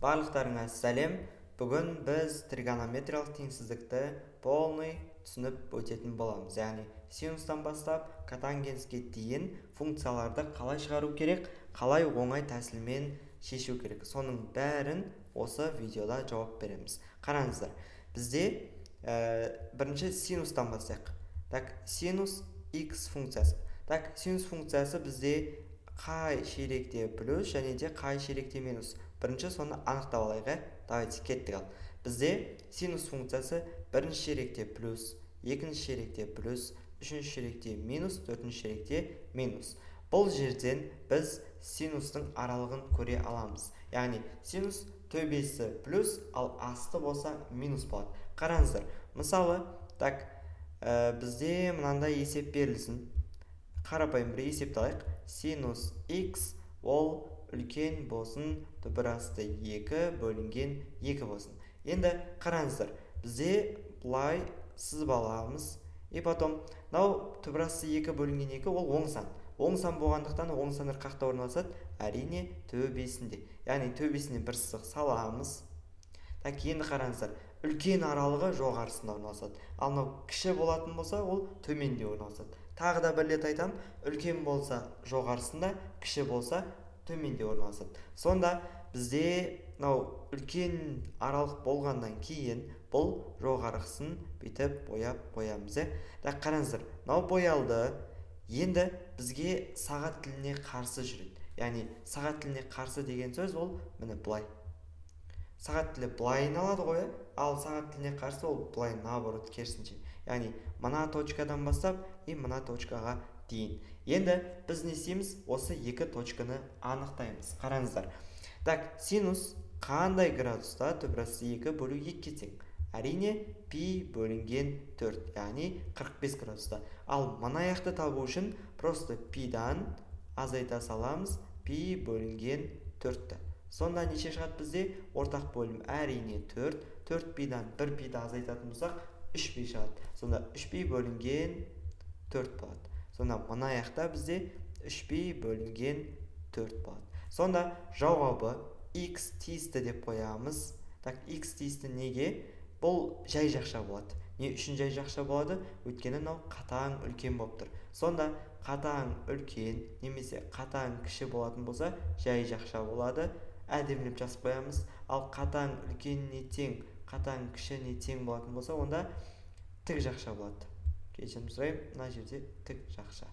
Барлықтарыңа сәлем! Бүгін біз тригонометриялық теңсіздікті полный түсініп өтетін боламыз, яғни синустан бастап котангенске дейін функцияларды қалай шығару керек, қалай оңай тәсілмен шешу керек, соның бәрін осы видеода жауап береміз. Қараңыздар, бізде бірінші синустан бастайық. Так, синус x функциясы. Так, синус функциясы бізде қай ширекте плюс және де қай ширекте минус? Бірінші соны анықтап алайық, иә. Давайте, кеттік. Ал бізде синус функциясы бірінші ширекте плюс, екінші ширекте плюс, үшінші ширекте минус, төртінші ширекте минус. Бұл жерден біз синустың аралығын көре аламыз, яғни синус төбесі плюс, ал асты болса минус болады. Қараңыздар, мысалы, так, бізде мынандай есеп берілсін. Қарапайым бір есепті алайық. Синус x ол үлкен болсын түбір асты 2 бөлінген 2 болсын. Енді қараңыздар, бізде былай сызып аламыз. И потом мынау түбір асты 2 бөлінген 2, ол оң сан. Оң сан болғандықтан, оң сандар қақта орналасады? Әрине, төбесінде. Яғни төбесіне бір сызық саламыз. Так, енді қараңыздар, үлкен аралығы жоғарысында орналасады, ал мынау кіші болатын болса, ол төменде орналасады. Тағы да бір рет айтамын: үлкен болса жоғарысында, кіші болса төменде орналасады. Сонда бізде мынау үлкен аралық болғаннан кейін, бұл жоғарғысын бүйтіп бояп қоямыз, иә. Так, қараңыздар, мынау боялды. Енді бізге сағат тіліне қарсы жүреді. Яғни сағат тіліне қарсы деген сөз ол міне былай. Сағат тілі былай айналады ғой, иә? Ал сағат тіліне қарсы ол былай, наоборот, керісінше. Яғни мына точкадан бастап и мына точкаға дейін. Енді біз не істейміз? Осы екі точканы анықтаймыз. Қараңыздар, так, синус қандай градуста түбір асты 2 бөлу 2-ге тең? Әрине, пи бөлінген 4, яғни 45 градуста. Ал мына жақты табу үшін просто пидан азайта саламыз пи бөлінген 4-ті. Сонда неше шығады бізде? Ортақ бөлім, әрине, 4. 4 пидан 1 пиді азайтатын болсақ, 3 пи шығады. Сонда 3 пи бөлінген 4 болады. Сонда мына жақта бізде 3 пи бөлінген 4 болады. Сонда жауабы x тиісті деп қоямыз. Так, x тиісті неге? Бұл жай жақша болады. Не үшін жай жақша болады? Өйткені мынау қатаң үлкен болып тұр. Сонда қатаң үлкен немесе қатаң кіші болатын болса, жай жақша болады, әдемілеп жазып қоямыз. Ал қатаң үлкеніне тең, қатаң кішіне тең болатын болса, онда тік жақша болады. Кешірім сұраймын, мына жерде тік жақша.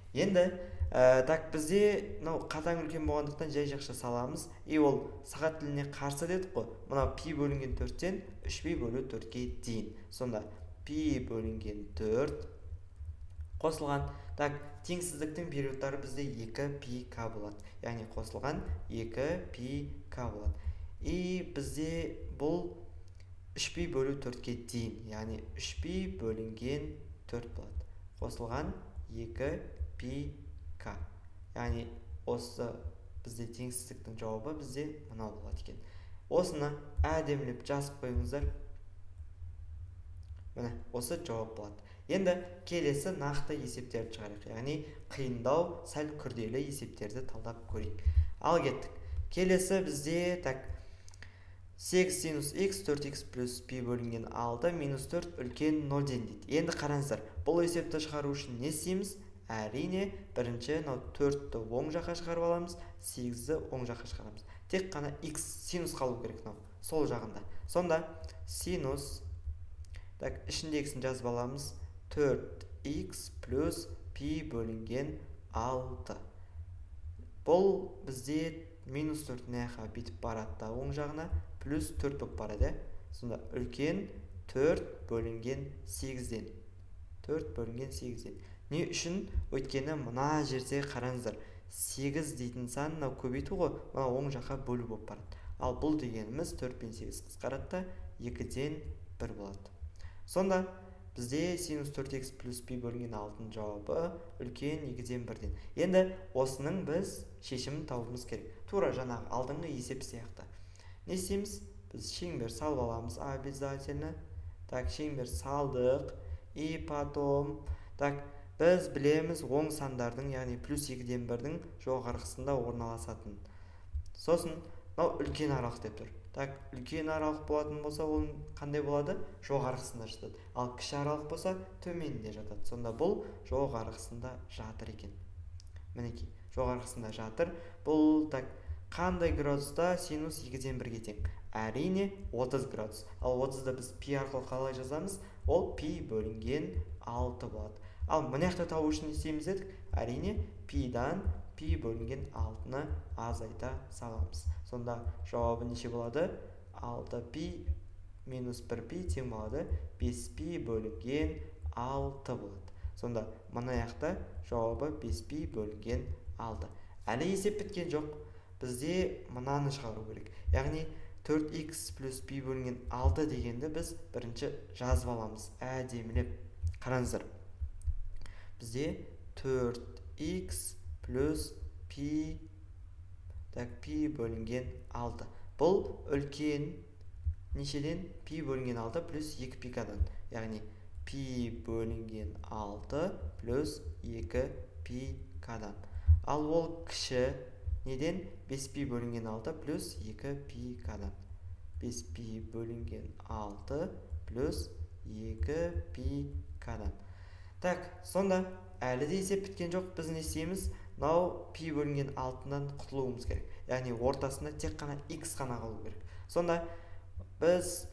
Енді так, бізде мынау қатаң үлкен болғандықтан, жай жақша саламыз. И ол сағат тіліне қарсы дедік қой. Мынау пи бөлінген төрттен үш пи бөлу төртке дейін. Сонда пи бөлінген төрт қосылған, так, теңсіздіктің периодтары бізде 2 пи к болады, яғни қосылған 2 пи к болады. И бізде бұл 3 пи бөлу төртке дейін, яғни 3 пи бөлінген 4 болады, қосылған 2 пи к. Яғни осы бізде теңсіздіктің жауабы бізде мынау болады екен. Осыны әдемілеп жазып қойыңыздар. Міне, осы жауап болады. Енді келесі нақты есептерді шығарайық, яғни қиындау, сәл күрделі есептерді талдап көрейік. Ал кеттік. Келесі бізде, так, 8 синус x 4x плюс пи бөлінген 6 минус 4 үлкен нөлден дейді. Енді қараңыздар, бұл есепті шығару үшін не істейміз? Әрине, бірінші мынау төртті оң жаққа шығарып аламыз, сегізді оң жаққа шығарамыз. Тек қана x, синус қалу керек мынау сол жағында. Сонда синус, так, ішіндегісін жазып аламыз: 4x плюс пи бөлінген 6. Бұл бізде минус 4 мына жаққа бүйтіп барады да, оң жағына плюс 4 болып барады, иә. Сонда үлкен 4 бөлінген 8-ден. 4 бөлінген 8-ден. Не үшін? Өйткені мына жерде, қараңыздар, 8 дейтін сан мынау көбейту ғой, мынау оң жаққа бөлу болып барады. Ал бұл дегеніміз 4 пен 8 қысқарады да, 2-ден 1 болады. Сонда бізде синус 4x плюс пи бөлінген 6-ның жауабы үлкен 2-ден 1-ден. Енді осының біз шешімін табуымыз керек, тура жаңағы алдыңғы есеп сияқты. Не істейміз? Біз шеңбер салып аламыз обязательно. Так, шеңбер салдық. И потом, так, біз білеміз оң сандардың, яғни плюс 2-ден 1-дің жоғарғысында орналасатын. Сосын мынау Мынау үлкен аралық деп тұр. Так, үлкен аралық болатын болса, ол қандай болады? Жоғарғысында жатады. Ал кіші аралық болса, төменінде жатады. Сонда бұл жоғарғысында жатыр екен. Мінекей, жоғарғысында жатыр. Бұл так қандай градуста синус 2-ден 1-ге тең? Әрине 30 градус. Ал 30-ды біз пи арқылы қалай жазамыз? Ол пи бөлінген 6 болады. Ал мына жақта табу үшін не істейміз дедік? Әрине пидан пи бөлінген 6-ны азайта саламыз. Сонда жауабы неше болады? 6 пи минус 1 пи тең болады 5 пи бөлінген 6 болады. Сонда мына жақта жауабы 5 пи бөлінген 6. Әлі есеп біткен жоқ. Бізде мынаны шығару керек. Яғни 4x плюс пи бөлінген 6 дегенді біз бірінші жазып аламыз. Әдемілеп. Қараңыздар. Бізде 4x плюс пи, так, пи бөлінген 6. Бұл үлкен нешеден? Пи бөлінген 6 плюс 2 пикадан. Яғни пи бөлінген 6 плюс 2 пикадан. Ал ол кіші неден? 5 пи бөлінген 6 плюс 2 пикадан. 5 пи бөлінген 6 плюс 2 пикадан. Так, сонда әлі де есеп біткен жоқ. Біз не істейміз? Мынау пи бөлінген 6-дан құтылуымыз керек. Яғни ортасында тек қана x қана қалу керек. Сонда біз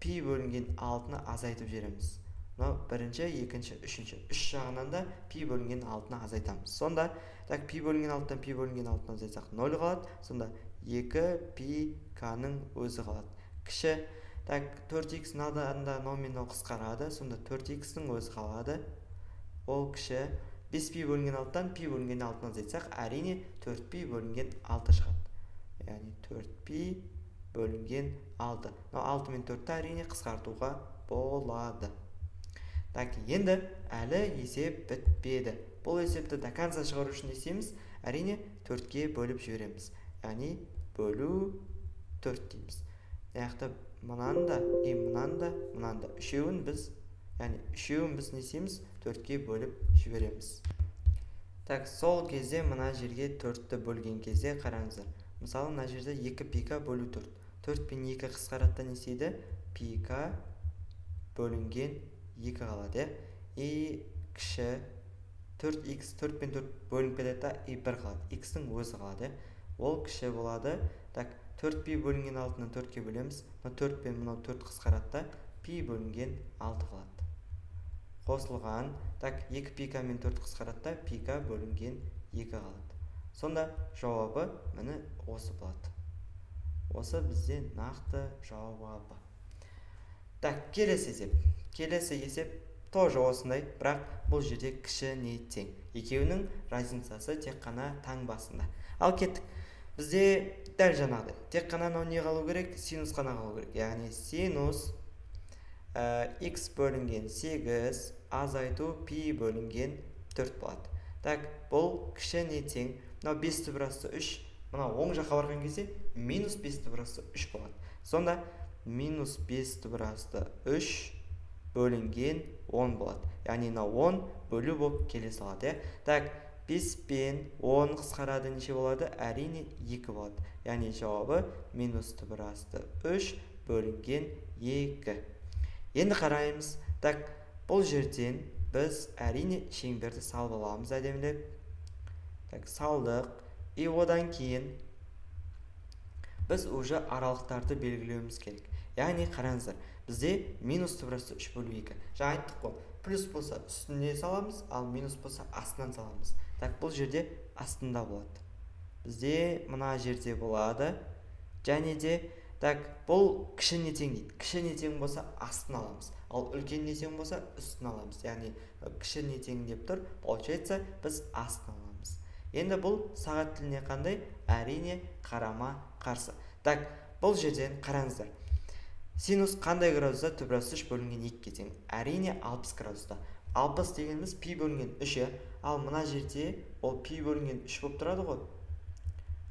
пи бөлінген 6-ны азайтып жібереміз. Мынау бірінші, екінші, үшінші. Үш жағынан да пи бөлінген 6-ны азайтамыз. Сонда так пи бөлінген 6-дан пи бөлінген 6-ны азайтсақ 0 қалады. Сонда 2 пи к-ның өзі қалады. Кіші так 4x мынадан да 0 мен 0 қысқарады. Сонда 4x-ның өзі қалады. Ол кіші 5 пи бөлінген 6-дан пи бөлінген 6-ны азайтсақ, әрине 4 пи бөлінген 6 шығады. Яғни 4 пи бөлінген 6. Мынау 6 мен 4-ті әрине қысқартуға болады. Так, енді әлі есеп бітпеді. Бұл есепті до конца шығару үшін не істейміз? Әрине 4-ке бөліп жібереміз. Яғни бөлу 4 дейміз. Мына жақта мынаны да, и мынаны да, мынаны да. Үшеуін біз, яғни үшеуін біз не істейміз? 4-ке бөліп жібереміз. Так, сол кезде мына жерге 4-ті бөлген кезде қараңыздар. Мысалы, мына жерде 2 пика бөлу 4. 4 пен 2 қысқарады да не істейді? Пика бөлінген 2 қалады, иә? И кіші 4x, 4 пен 4 бөлініп кетеді да, и 1 қалады. X-ның өзі қалады, иә? Ол кіші болады. Так, 4 пи бөлінген 6-ны 4-ке бөлеміз. Мынау 4 пен мынау 4 қысқарады да, пи бөлінген 6 қалады. Қосылған, так, 2 пика мен 4 қысқарады да, пика бөлінген 2 қалады. Сонда жауабы міне осы болады. Осы бізде нақты жауабы. Так, келесі есеп. Келесі есеп тоже осындай, бірақ бұл жерде кіші не тең. Екеуінің разницасы тек қана таңбасында. Ал кеттік. Бізде дәл жаңағыдай. Тек қана мынау не қалу керек? Синус қана қалу керек. Яғни синус x бөлінген 8 азайту пи бөлінген 4 болады. Так, бұл кіші не тең? Мынау 5 түбір асты 3, мынау оң жаққа барған кезде минус 5 түбір асты 3 болады. Сонда минус 5 түбір асты 3 бөлінген 10 болады. Яғни мынау 10 бөлу болып келе салады, иә? Так, 5 пен 10 қысқарады, неше болады? Әрине 2 болады. Яғни жауабы минус түбір асты 3 бөлінген 2. Енді қараймыз. Так, бұл жерден біз әрине шеңберді салып аламыз әдемілеп. Так, салдық. И одан кейін біз уже аралықтарды белгілеуіміз керек. Яғни қараңыздар, бізде минус түбір асты 3 бөлу 2. Жаңа айттық қой, плюс болса үстіне саламыз, ал минус болса астынан саламыз. Так, бұл жерде астында болады. Бізде мына жерде болады. Және де, так, бұл кіші не тең дейді. Кіші не тең болса астын аламыз. Ал үлкен не тең болса үстін аламыз. Яғни кіші не тең деп тұр, получается біз астын аламыз. Енді бұл сағат тіліне қандай? Әрине қарама қарсы. Так, бұл жерден қараңыздар. Синус қандай градуста түбір асты 3 бөлінген 2-ге тең? Әрине 60 градуста. 60 дегеніміз пи бөлінген 3, ал мына жерде ол пи бөлінген 3 болып тұрады ғой.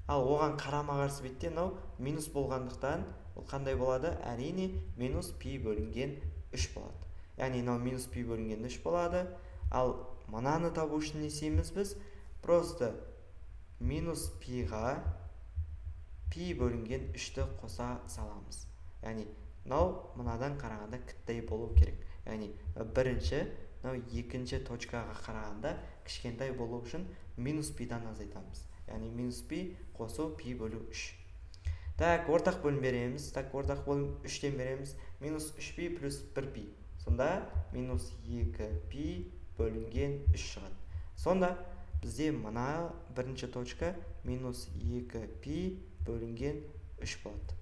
Ал оған қарама-қарсы бетте мынау минус болғандықтан ол қандай болады? Әрине минус пи бөлінген 3 болады. Яғни мынау минус пи бөлінген 3 болады. Ал мынаны табу үшін не істейміз біз? Просто минус пиға пи бөлінген 3-ті қоса саламыз. Яғни мынау мынадан қарағанда кіттай болу керек. Яғни бірінші, мынау екінші точкаға қарағанда кішкентай болу үшін минус пидан азайтамыз. Яғни минус пи қосу пи бөлу 3. Так, ортақ бөлім береміз. Так, ортақ бөлім 3-тен береміз. Минус 3 пи плюс 1 пи. Сонда минус 2 пи бөлінген 3 шығады. Сонда бізде мына бірінші точка минус 2 пи бөлінген 3 болады.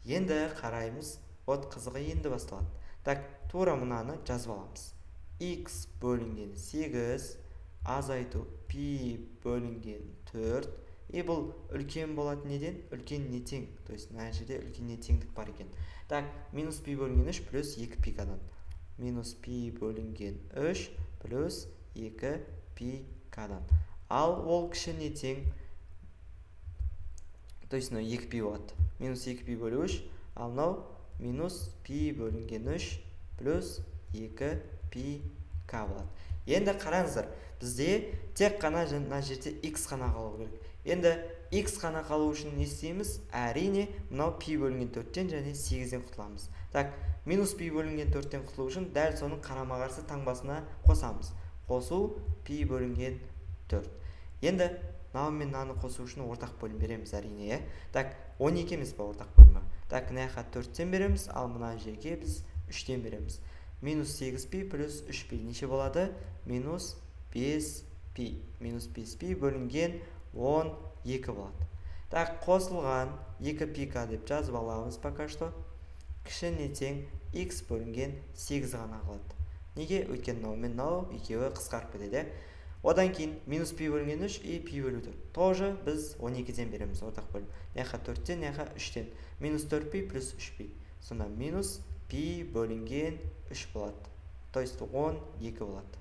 Енді қараймыз, вот қызығы енді басталады. Так, тура мынаны жазып аламыз. X бөлінген 8 азайту пи бөлінген 4. И бұл үлкен болады неден? Үлкен не тең. То есть мына жерде үлкен не теңдік бар екен. Так, минус пи бөлінген 3 плюс 2 пи кадан. Минус пи бөлінген 3 плюс 2 пи кадан. Ал ол кіші не тең? То есть мынау 2 пи болады. Минус 2 пи бөлу 3, ал мынау минус пи бөлінген 3 плюс 2 пи к болады. Енді қараңыздар, бізде тек қана мына жерде x қана қалу керек. Енді x қана қалу үшін не істейміз? Әрине, мынау пи бөлінген 4-тен және 8-ден құтыламыз. Так, минус пи бөлінген 4-тен құтылу үшін дәл соның қарама-қарсы таңбасына қосамыз. Қосу пи бөлінген 4. Енді мынау мен мынаны қосу үшін ортақ бөлім береміз әрине, иә? Так, 12 емес па ортақ бөлімі? Так, мына жаққа 4-тен береміз, ал мына жерге біз 3-тен береміз. Минус 8 пи плюс 3 пи неше болады? Минус 5 пи. Минус 5 пи бөлінген 12 болады. Так, қосылған 2 пи к деп жазып аламыз пока что. Кіші не тең x бөлінген 8 ғана қалады. Неге? Өйткені мынау мен мынау екеуі қысқарып кетеді. Одан кейін минус пи бөлінген 3 и пи бөлу 4. Тоже біз 12-ден береміз ортақ бөлім. Мына жаққа 4-тен, мына жаққа 3-тен. Минус 4 пи плюс 3 пи. Сонда минус пи бөлінген 3 болады. То есть 12 болады.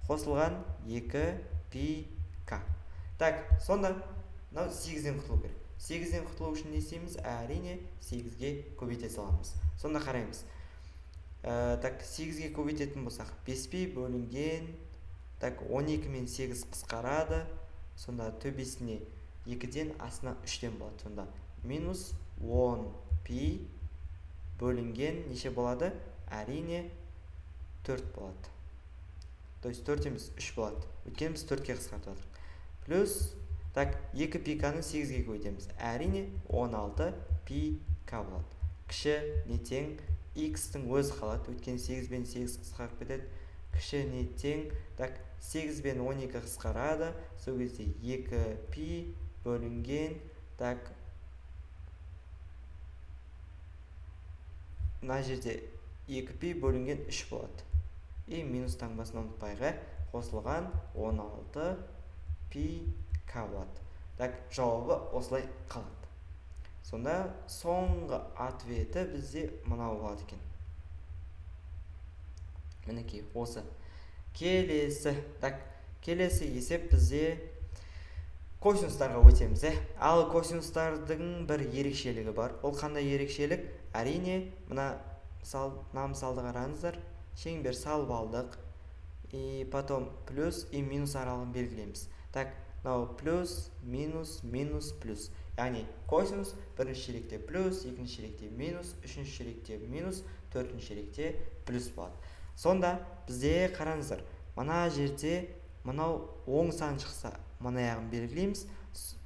Қосылған 2 пи к. Так, сонда мынау 8-ден құтылу керек. 8-ден құтылу үшін не істейміз? Әрине, 8-ге көбейте саламыз. Сонда қараймыз. Так, 8-ге көбейтетін болсақ, 5 пи бөлінген, так, 12 мен 8 қысқарады. Сонда төбесіне 2-ден, астына 3-тен болады. Сонда минус 10 пи бөлінген неше болады? Әрине, 4 болады. То есть 4 емес, 3 болады. Өйткені біз 4-ке қысқартып жатырмыз. Плюс, так, 2 пи к-ны 8-ге көбейтеміз. Әрине, 16 пи к болады. Кіші не тең x-тің өзі қалады. Өйткені 8 бен 8 қысқарып кетеді. Кіші не тең, так, 8 бен 12 қысқарады. Сол кезде 2 пи бөлінген, так, мына жерде 2 пи бөлінген 3 болады. И минус таңбасын ұмытпайық, қосылған 16 пи к болады. Так, жауабы осылай қалады. Сонда соңғы ответі бізде мынау болады екен. Мінекей осы. Келесі, так, келесі есеп бізде косинустарға өтеміз, Ал косинустардың бір ерекшелігі бар. Ол қандай ерекшелік? Әрине, мына мысалды қараңыздар. Шеңбер салып алдық. И потом плюс и минус аралығын белгілейміз. Так, мынау плюс, минус, минус, плюс. Яғни косинус бірінші ширекте плюс, екінші ширекте минус, үшінші ширекте минус, төртінші ширекте плюс болады. Сонда бізде қараңыздар, мына жерде мынау оң сан шықса, мына аяғын белгілейміз,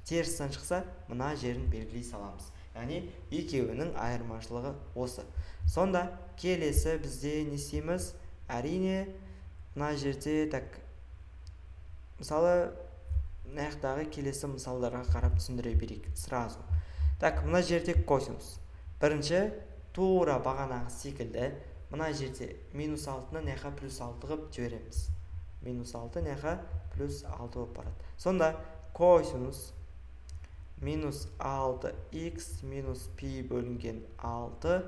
теріс сан шықса, мына жерін белгілей саламыз. Яғни екеуінің айырмашылығы осы. Сонда келесі бізде не істейміз? Әрине, мына жерде, так, мысалы, мына жақтағы келесі мысалдарға қарап түсіндіре берейік сразу. Так, мына жерде косинус. Бірінші тура бағанағы секілді мына жерде минус 6-ны мына жаққа плюс 6 қылып жібереміз. Минус 6 мына жаққа плюс 6 болып барады. Сонда косинус минус 6х минус пи бөлінген 6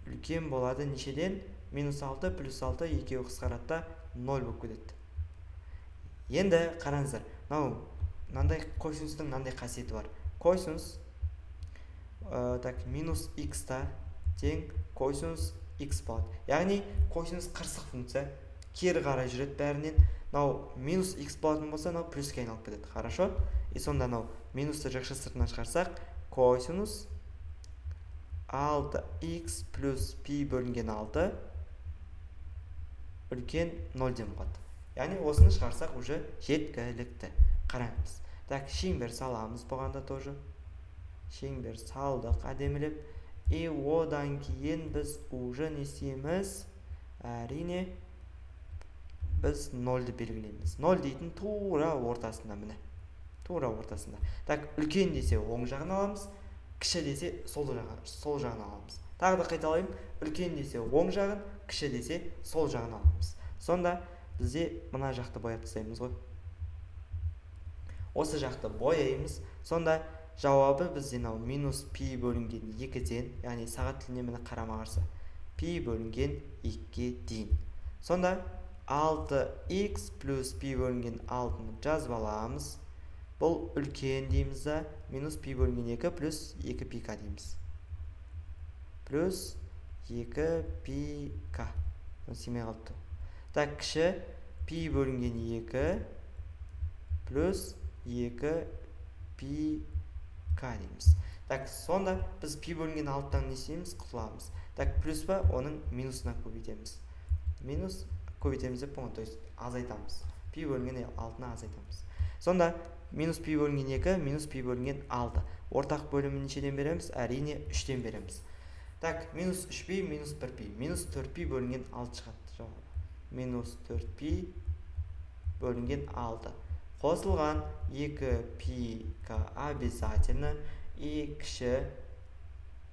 үлкен болады нешеден? Минус 6 плюс 6 екеуі қысқарады да 0 болып кетеді. Енді қараңыздар, мынандай косинустың мынандай қасиеті бар. Косинус, так, минус х-та тең косинус х болады. Яғни косинус қырсық функция, кері қарай жүреді бәрінен. Мынау минус х болатын болса, мынау плюске айналып кетеді. Хорошо? И сонда мынау Минусты жақша сыртына шығарсақ, косинус 6х плюс пи бөлінген 6 үлкен 0-ден болады. Яғни осыны шығарсақ уже жеткілікті. Қараңыз. Так, шеңбер саламыз бұған да тоже. Шеңбер салдық әдемілеп. И одан кейін біз уже не істейміз? Әрине, біз 0-ді белгілейміз. 0 дейтін тура ортасында, міне. Тура ортасында. Так, үлкен десе оң жағын аламыз, кіші десе сол жағын аламыз. Тағы да қайталаймын, үлкен десе оң жағын, кіші десе сол жағын аламыз. Сонда бізде мына жақты бояп тастаймыз ғой. Осы жақты бояймыз. Сонда жауабы бізде мынау минус пи бөлінген 2-ден, яғни сағат тіліне міне қарама-қарсы, пи бөлінген 2-ге дейін. Сонда 6х плюс пи бөлінген 6-ны жазып аламыз. Бұл үлкен дейміз да, минус пи бөлінген 2 плюс 2 пи к дейміз. Плюс 2 пи к. Сыймай қалыпты. Так, кіші пи бөлінген 2 плюс 2 пи к дейміз. Так, сонда біз пи бөлінген 6-тан не істейміз? Құтыламыз. Так, плюс па, оның минусына көбейтеміз. Минус көбейтеміз деп болған, то есть азайтамыз. Пи бөлінген 6-ны азайтамыз. Сонда минус пи бөлінген 2, минус пи бөлінген 6. Ортақ бөлімін нешеден береміз? Әрине, 3-тен береміз. Так, минус 3 пи, минус 1 пи, минус 4 пи бөлінген 6 шығады жауабы. Минус 4 пи бөлінген 6. Қосылған 2 пи к обязательно и кіші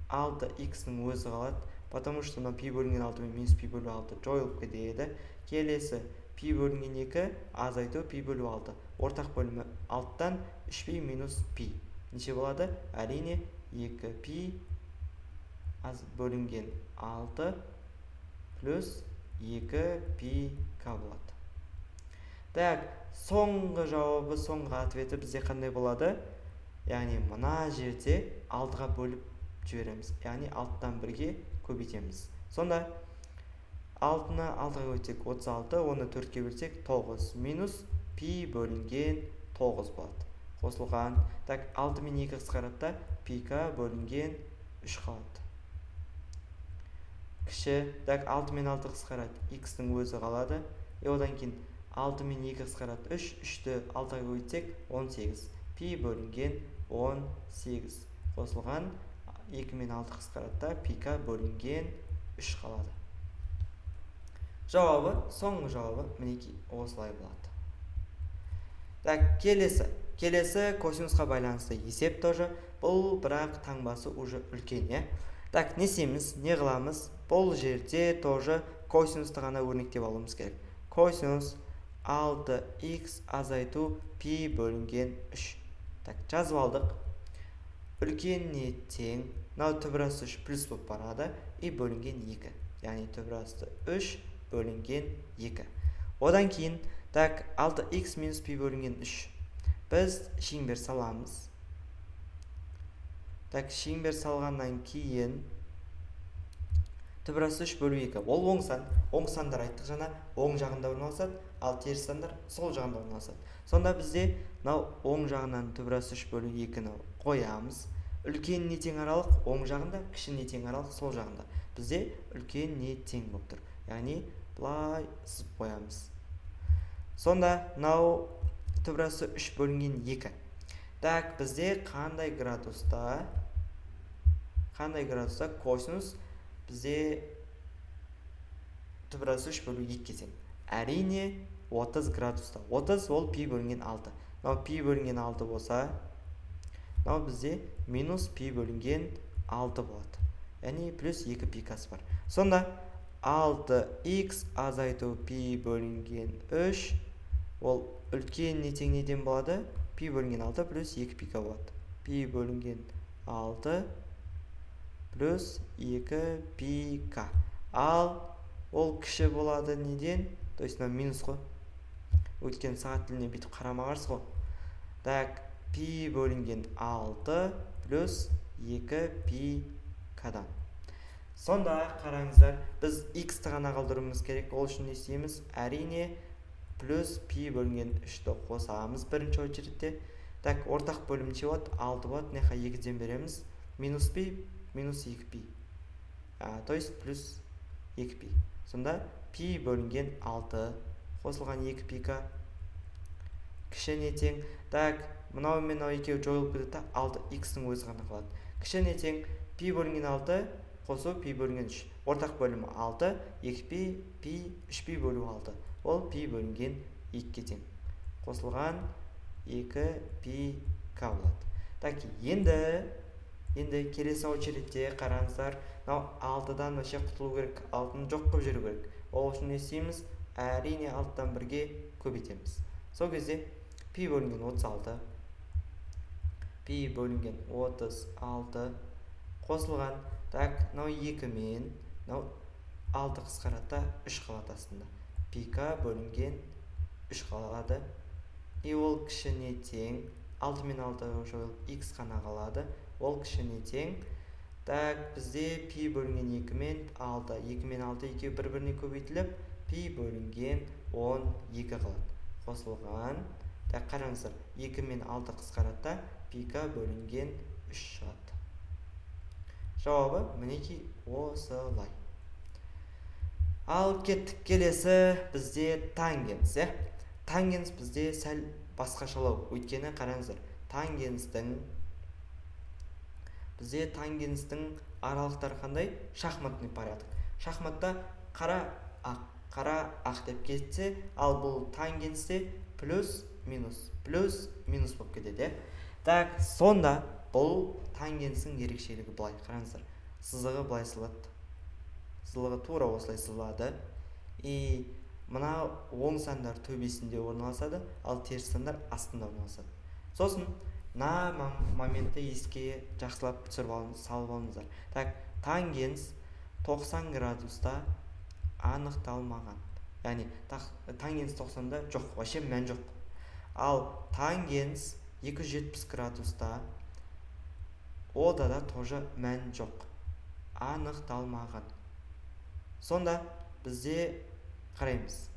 6х-ның өзі қалады, потому что мына пи бөлінген 6 мен минус пи бөлу 6 жойылып кетеді. Келесі пи бөлінген 2 азайту пи бөлу 6. Ортақ бөлімі 6-тан 3 пи минус пи. Неше болады? Әрине 2 пи аз бөлінген 6 плюс 2 пи к болады. Так, соңғы жауабы, соңғы ответі бізде қандай болады? Яғни мына жерде 6-ға бөліп жібереміз. Яғни 6-тан 1-ге көбейтеміз. Сонда 6-ны 6-ға көбейтсек 36, оны 4-ке бөлсек 9, минус пи бөлінген 9 болады. Қосылған. Так, 6 мен 2 қысқарады да, пи к бөлінген 3 қалады. Кіші, так, 6 мен 6 қысқарады, х-ның өзі қалады. И одан кейін 6 мен 2 қысқарады 3, 3-ті 6-ға көбейтсек 18, пи бөлінген 18. Қосылған 2 мен 6 қысқарады да, пи к бөлінген 3 қалады. Жауабы, соңғы жауабы мінекей осылай болады. Так, келесі косинусқа байланысты есеп тоже. Бұл бірақ таңбасы уже үлкен, иә? Так, не істейміз, не қыламыз? Бұл жерде тоже косинусты ғана өрнектеп алуымыз керек. Косинус 6х азайту пи бөлінген 3. Так, жазып алдық. Үлкеніне тең, мынау түбір асты 3 плюс болып барады, и бөлінген 2. Яғни түбір асты 3 бөлінген 2. Одан кейін, так, 6х минус пи бөлінген 3. Біз шеңбер саламыз. Так, шеңбер салғаннан кейін түбір асты 3 бөлу 2. Ол оң сан. Оң сандар айттық жаңа, оң жағында орналасады, ал теріс сандар сол жағында орналасады. Сонда бізде мынау оң жағынан түбір асты 3 бөлу 2-ні қоямыз. Үлкен не тең аралық оң жағында, кіші не тең аралық сол жағында. Бізде үлкен не тең болып тұр. Яғни былай сызып қоямыз. Сонда мынау түбір асты 3 бөлінген 2. Так, бізде қандай градуста косинус бізде түбір асты 3 бөлу 2-ге тең? Әрине 30 градуста. 30 ол пи бөлінген 6. Мынау пи бөлінген 6 болса, мынау бізде минус пи бөлінген 6 болады. Яғни плюс 2 пи касы бар. Сонда 6х азайту пи бөлінген 3 ол үлкен не тең неден болады? Пи бөлінген 6 плюс 2 пи к болады. Пи бөлінген 6 плюс 2 пи к. Ал ол кіші болады неден? То есть мынау минус қой. Өйткені сағат тіліне бүйтіп қарама-қарсы ғой. Так, пи бөлінген 6 плюс 2 пи к-дан. Сонда қараңыздар, біз х-ті ғана қалдыруымыз керек. Ол үшін не істейміз? Әрине плюс пи бөлінген 3-ті қосамыз бірінші очередте. Так, ортақ бөлім неше болады? 6 болады. Мына жаққа 2-ден береміз. Минус пи, минус 2 пи. То есть плюс 2 пи. Сонда пи бөлінген 6 қосылған 2 пи к кіші не тең. Так, мынау мен мынау екеуі жойылып кетеді да, 6 х-тің өзі ғана қалады. Кіші не тең пи бөлінген 6 қосу пи бөлінген 3. Ортақ бөлімі 6, 2 пи, пи, 3 пи бөлу 6. Ол пи бөлінген 2-ге тең. Қосылған 2 пи к болады. Так, енді келесі очередте қараңыздар, мынау 6-дан вообще құтылу керек, 6-ны жоқ қылып жіберу керек. Ол үшін не істейміз? Әрине 6-дан 1-ге көбейтеміз. Сол кезде пи бөлінген 36, пи бөлінген 36 қосылған, так, мынау 2 мен мынау 6 қысқарады да 3 қалады астында. Пи к бөлінген 3 қалады. И ол кіші не тең, 6 мен 6 жойылып х қана қалады. Ол кіші не тең. Так, бізде пи бөлінген 2 мен 6, 2 мен 6 екеуі бір-біріне көбейтіліп, пи бөлінген 12 қалады. Қосылған, так, қараңыздар, 2 мен 6 қысқарады да, пи к бөлінген 3 шығады. Жауабы мінекей осылай. Ал кеттік, келесі бізде тангенс, иә? Тангенс бізде сәл басқашалау, өйткені қараңыздар, бізде тангенстің аралықтары қандай? Шахматный порядок. Шахматта қара ақ, қара ақ деп кетсе, ал бұл тангенсте плюс минус, плюс минус болып кетеді, иә? Так, сонда бұл тангенстің ерекшелігі былай, қараңыздар, сызығы былай сызылады. Сызығы тура осылай сызылады. И мына оң сандар төбесінде орналасады, ал теріс сандар астында орналасады. Сосын мына моментті еске жақсылап түсіріп алыңыз, салып алыңыздар. Так, тангенс 90 градуста анықталмаған. Яғни тангенс 90-да жоқ, вообще мән жоқ. Ал тангенс 270 градуста ода да тоже мән жоқ, анықталмаған. Сонда бізде қараймыз.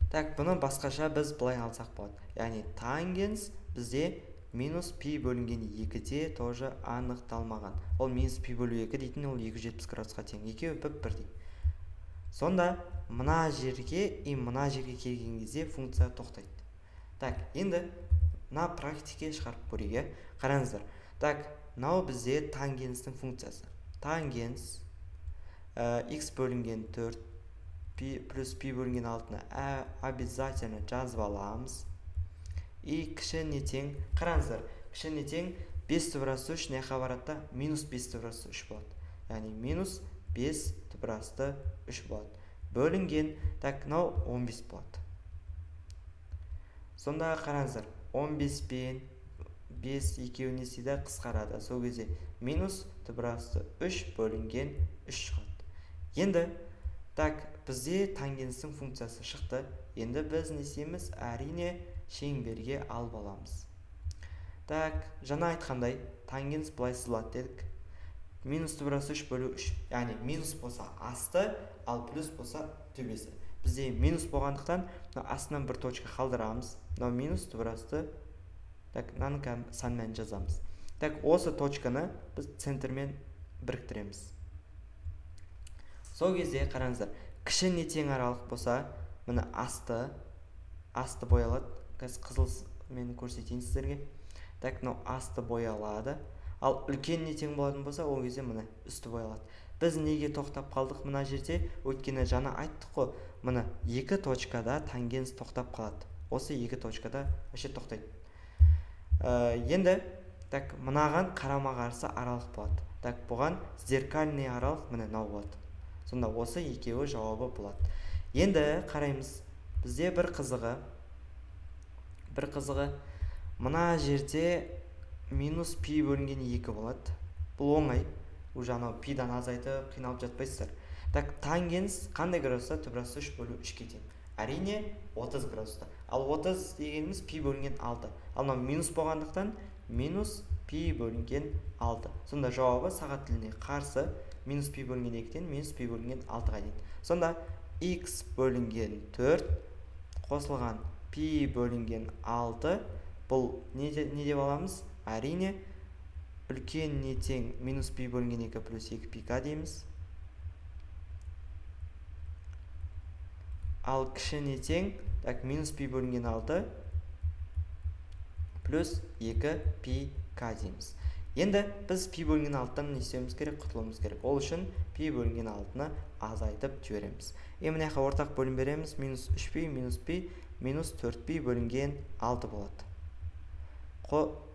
Так, бұны басқаша біз былай алсақ болады. Яғни тангенс бізде минус пи бөлінген 2-де тоже анықталмаған. Ол минус пи бөлу 2 дейтін, ол 270 градусқа тең. Екеуі бір-бірдей. Сонда мына жерге и мына жерге келген кезде функция тоқтайды. Так, енді мына практике шығарып көрейік, иә? Қараңыздар. Так, мынау бізде тангенстің функциясы. Тангенс x бөлінген 4 пи плюс пи бөлінген 6-ны обязательно жазып аламыз. И кіші не тең, қараңыздар, кіші не тең 5 түбір асты 3 мына жаққа барады да, минус 5 түбір асты 3 болады. Яғни минус 5 түбір асты 3 болады. Бөлінген, так, мынау 15 болады. Сонда қараңыздар, 15 пен 5 екеуі не істейді? Қысқарады. Сол кезде минус түбір асты 3 бөлінген 3 шығады. Енді, так, бізде тангенстің функциясы шықты. Енді біз не істейміз? Әрине шеңберге алып аламыз. Так, жаңа айтқандай, тангенс былай сызылады дедік. Минус түбір асты 3 бөлу 3. Яғни минус болса асты, ал плюс болса төбесі. Бізде минус болғандықтан мына астынан бір точка қалдырамыз. Мынау минус түбір асты, так, мынаның сан мәнін жазамыз. Так, осы точканы біз центрмен біріктіреміз. Сол кезде қараңыздар, кіші не тең аралық болса, міне асты боялады. Қазір қызыл мен көрсетейін сіздерге. Так, мынау асты боялады. Ал үлкен не тең болатын болса, ол кезде міне үсті боялады. Біз неге тоқтап қалдық мына жерде? Өйткені жаңа айттық қой, міне екі точкада тангенс тоқтап қалады. Осы екі точкада вообще тоқтайды. Енді так, мынаған қарама-қарсы аралық болады. Так, бұған зеркальный аралық міне мынау болады. Сонда осы екеуі жауабы болады. Енді қараймыз. Бізде бір қызығы мына жерде минус пи бөлінген 2 болады. Бұл оңай. Уже анау пидан азайтып қиналып жатпайсыздар. Так, тангенс қандай градуста? Түбір асты 3 бөлу 3-ке тең. Әрине 30 градуста. Ал 30 дегеніміз пи бөлінген 6. Ал мынау минус болғандықтан минус пи бөлінген 6. Сонда жауабы сағат тіліне қарсы минус пи бөлінген 2-ден минус пи бөлінген 6-ға дейін. Сонда x бөлінген 4 қосылған пи бөлінген 6, Бұл не деп аламыз? Әрине, үлкен не тең минус пи бөлінген 2 плюс 2 пи к дейміз. Ал кіші не тең, так, минус пи бөлінген 6 плюс 2 пи к дейміз. Енді біз пи бөлінген 6-тан не істеуіміз керек? Құтылуымыз керек. Ол үшін пи бөлінген 6-ны азайтып жібереміз. Мына жаққа ортақ бөлім береміз. Минус 3 пи, минус пи, минус 4 пи бөлінген 6 болады.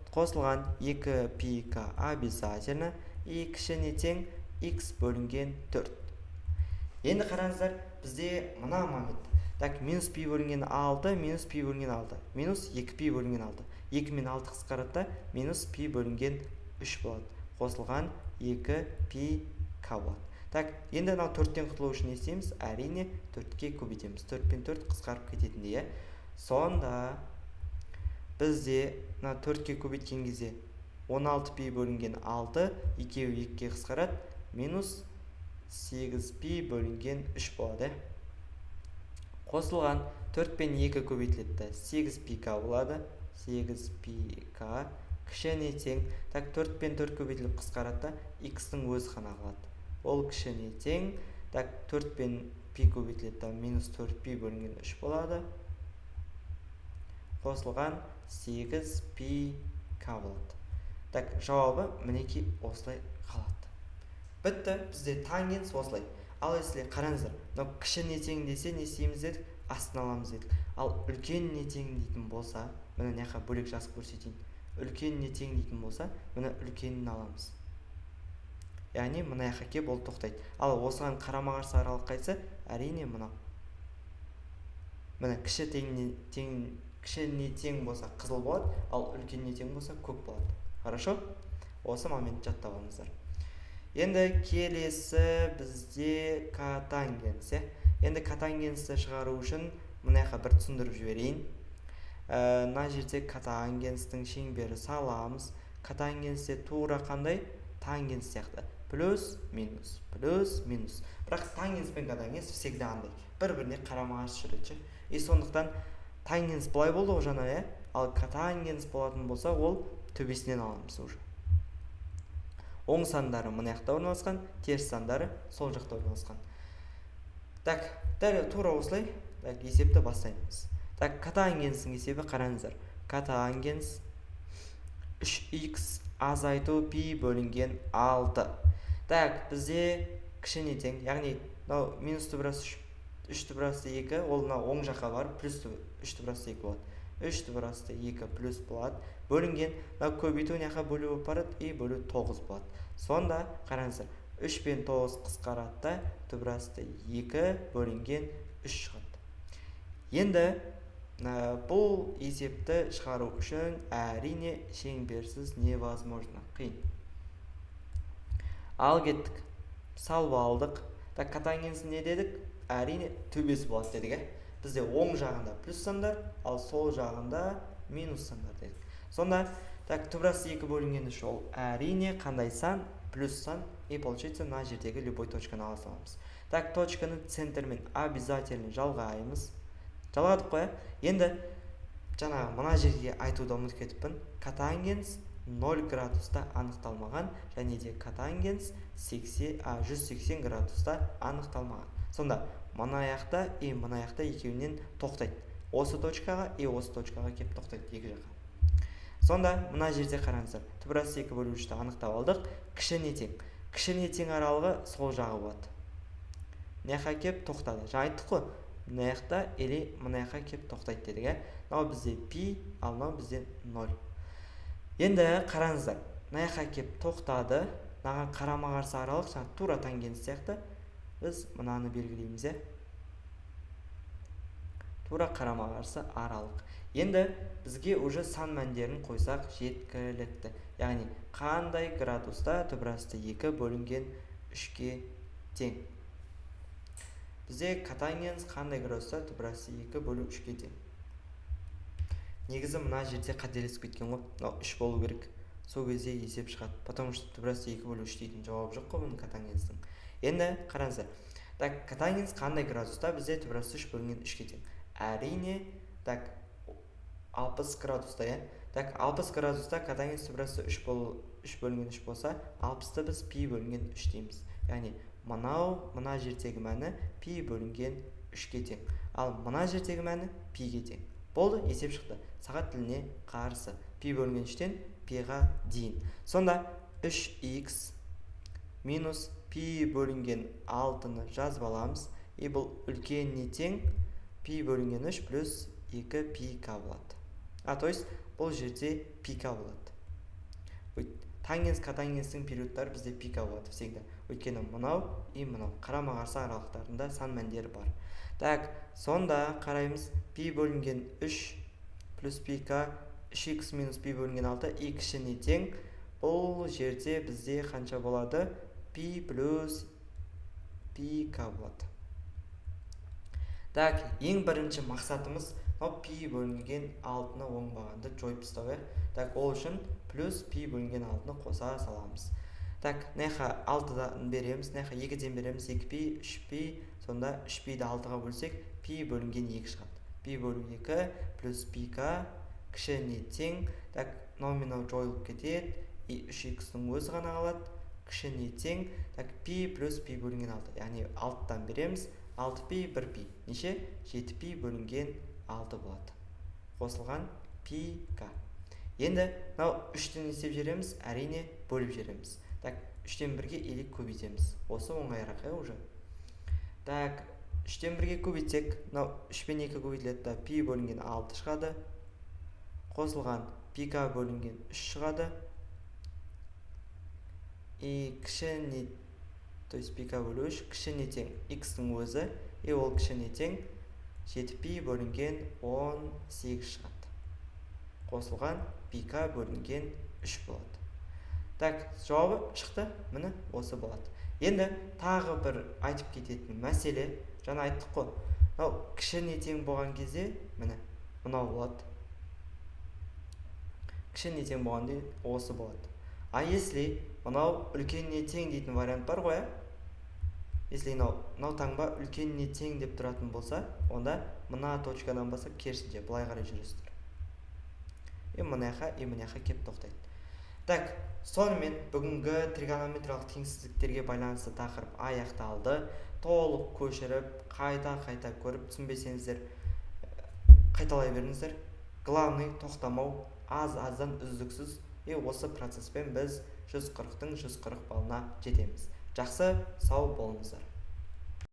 Қосылған 2 пи к обязательно и кіші не тең x бөлінген 4. Енді қараңыздар, бізде мына момент. Так, минус пи бөлінген 6, минус пи бөлінген 6, минус 2 пи бөлінген 6. 2 мен 6 қысқарады да, минус пи бөлінген 3 болады. Қосылған 2 пи к болады. Так, енді мынау 4-тен құтылу үшін не істейміз? Әрине, 4-ке көбейтеміз. 4 пен 4 қысқарып кететіндей, иә. Сонда бізде мына 4-ке көбейткен кезде 16 пи бөлінген 6, екеуі 2-ке қысқарады, минус 8 пи бөлінген 3 болады. Қосылған 4 пен 2 көбейтіледі, 8 пи к болады. 8 пи к кіші не тең, так, 4 пен 4 көбейтіліп қысқарады да, x-тің өзі ғана қалады. Ол кіші не тең, так, 4 пен пи көбейтіледі да, минус 4 пи бөлінген 3 болады. Қосылған 8 пи к болады. Так, жауабы мінекей осылай қалады. Бітті, бізде тангенс осылай. Ал если қараңыздар, мынау кіші не тең десе не істейміз дедік? Астын аламыз дедік. Ал үлкен не тең дейтін болса, міне мына жаққа бөлек жазып көрсетейін. Үлкен не тең дейтін болса, міне үлкенін аламыз. Яғни мына жаққа келіп ол тоқтайды. Ал осыған қарама-қарсы аралық қайсы? Әрине мынау. Міне кіші кіші не тең болса қызыл болады, ал үлкен не тең болса көк болады. Хорошо? Осы моментті жаттап алыңыздар. Енді келесі бізде котангенс. Енді котангенсті шығару үшін мына жаққа бір түсіндіріп жіберейін. Мына жерде котангенстің шеңбері саламыз. Котангенсте тура қандай? Тангенс сияқты. Плюс, минус, плюс, минус. Бірақ тангенс пен котангенс всегда андай. Бір-біріне қарама-қарсы жүреді. И сондықтан тангенс былай болды ғой жаңа, иә? Ал котангенс болатын болса, ол төбесінен аламыз уже. Оң сандары мына жақта орналасқан, теріс сандары сол жақта орналасқан. Так, дәл тура осылай, так, есепті бастаймыз. Так, котангенстің есебі қараңыздар. Котангенс 3х азайту пи бөлінген 6. Так, бізде кіші не тең, яғни мынау минус түбір асты 3 түбір асты 2, ол мынау оң жаққа барып плюс 3 түбір асты 2 болады. 3 түбір асты 2 плюс болады. Бөлінген, мынау көбейту мына жаққа бөлу болып барады, и бөлу 9 болады. Сонда қараңыздар, 3 пен 9 қысқарады да, түбір асты 2 бөлінген 3 шығады. Енді бұл есепті шығару үшін әрине шеңберсіз невозможно, қиын. Ал кеттік. Салып алдық. Так, котангенс не дедік? Әрине төбесі болады дедік, ә? Бізде оң жағында плюс сандар, ал сол жағында минус сандар дедік. Сонда, так, түбір асты 2 бөлінген 3 ол әрине қандай сан? Плюс сан. И получается мына жердегі любой точканы ала саламыз. Так, точканы центрмен обязательно жалғаймыз. Жалғадық қой, ә? Енді жаңағы мына жерге айтуды ұмытып кетіппін. Котангенс 0 градуста анықталмаған және де котангенс 180 градуста анықталмаған. Сонда мына жақта и мына жақта екеуінен тоқтайды. Осы точкаға и осы точкаға келіп тоқтайды екі жаққа. Сонда мына жерде қараңыздар, түбір асты 2 бөлу 3-ті анықтап алдық. Кіші не тең? Кіші не тең аралығы сол жағы болады. Мына жаққа келіп тоқтады. Жаңа айттық қой, мына жақта или мына жаққа келіп тоқтайды дедік, ә? Мынау бізде пи, ал мынау бізде 0. Енді қараңыздар, мына жаққа келіп тоқтады. Мынаған қарама-қарсы аралық, жаңа тура тангенс сияқты біз мынаны белгілейміз, ә? Тура қарама-қарсы аралық. Енді бізге уже сан мәндерін қойсақ жеткілікті. Яғни қандай градуста түбір асты 2 бөлінген 3-ке тең? Бізде котангенс қандай градуста түбір асты 2 бөлу 3-ке тең? Негізі мына жерде қателесіп кеткен ғой. Мынау 3 болу керек. Сол кезде есеп шығады. Потому что түбір асты 2 бөлу 3 дейтін жауап жоқ қой бұның котангенстің. Енді қараңыздар. Так, котангенс қандай градуста бізде түбір асты 3 бөлінген 3-ке тең? Әрине, так, 60 градуста, иә? Так, Так, 60 градуста котангенс түбір асты 3 бөлінген 3 болса, 60-ты біз пи бөлінген 3 дейміз. Яғни мынау мына жердегі мәні пи бөлінген 3-ке тең. Ал мына жердегі мәні пиге тең. Болды, есеп шықты. Сағат тіліне қарсы. Пи бөлінген 3-тен пиға дейін. Сонда 3х минус пи бөлінген 6-ны жазып аламыз. И бұл үлкен не тең? Пи бөлінген 3 плюс 2 пи к болады. А, то есть бұл жерде пи к болады. Тангенс котангенстің периодтары бізде пи к болады всегда. Өйткені мынау и мынау қарама-қарсы аралықтарында сан мәндері бар. Так, сонда қараймыз, пи бөлінген 3 плюс пи к 3х минус пи бөлінген 6 и кіші не тең? Бұл жерде бізде қанша болады? Пи плюс пи к болады. Так, ең бірінші мақсатымыз мынау пи бөлінген 6-ны оңбағанды жойып тастау, иә. Так, ол үшін плюс пи бөлінген 6-ны қоса саламыз. Так, мына 6-дан береміз, мына 2-ден береміз, 2 пи, 3 пи, сонда 3 пиді 6-ға бөлсек, пи бөлінген 2 шығады. Пи бөлу 2 плюс пи к кіші не тең? Так, мынау мен мынау жойылып кетеді, и 3х-ның өзі ғана қалады, кіші не тең? Так, пи плюс пи бөлінген 6, яғни 6-дан береміз, 6 пи, 1 пи, неше? 7 пи бөлінген 6 болады. Қосылған пи к. Енді мынау 3-тен есеп жібереміз, әрине бөліп жібереміз. Так, 3-тен 1-ге или көбейтеміз. Осы оңайырақ, иә, уже. Так, 3-тен 1-ге көбейтсек, мынау 3 пен 2 көбейтіледі да, пи бөлінген 6 шығады. Қосылған пи к бөлінген 3 шығады. И кіші не, то есть пи к бөлу 3 кіші не тең x-тің өзі, и ол кіші не тең 7 пи бөлінген 18 шығады. Қосылған пи к бөлінген 3 болады. Так, жауабы шықты, міне осы болады. Енді тағы бір айтып кететін мәселе, жаңа айттық қой, мынау кіші не тең болған кезде, міне мынау болады. Кіші не тең болғанда осы болады. А если мынау үлкен не тең дейтін вариант бар ғой, ә? Если мынау таңба үлкен не тең деп тұратын болса, онда мына точкадан бастап керісінше былай қарай жүресіздер. И мына жаққа, и мына жаққа келіп тоқтайды. Так, сонымен бүгінгі тригонометриялық теңсіздіктерге байланысты тақырып аяқталды. Толық көшіріп, қайта-қайта көріп, түсінбесеңіздер қайталай беріңіздер. Главный тоқтамау, аз-аздан үздіксіз, и осы процесспен біз 140-тың 140 балына жетеміз. Жақсы, сау болыңыздар.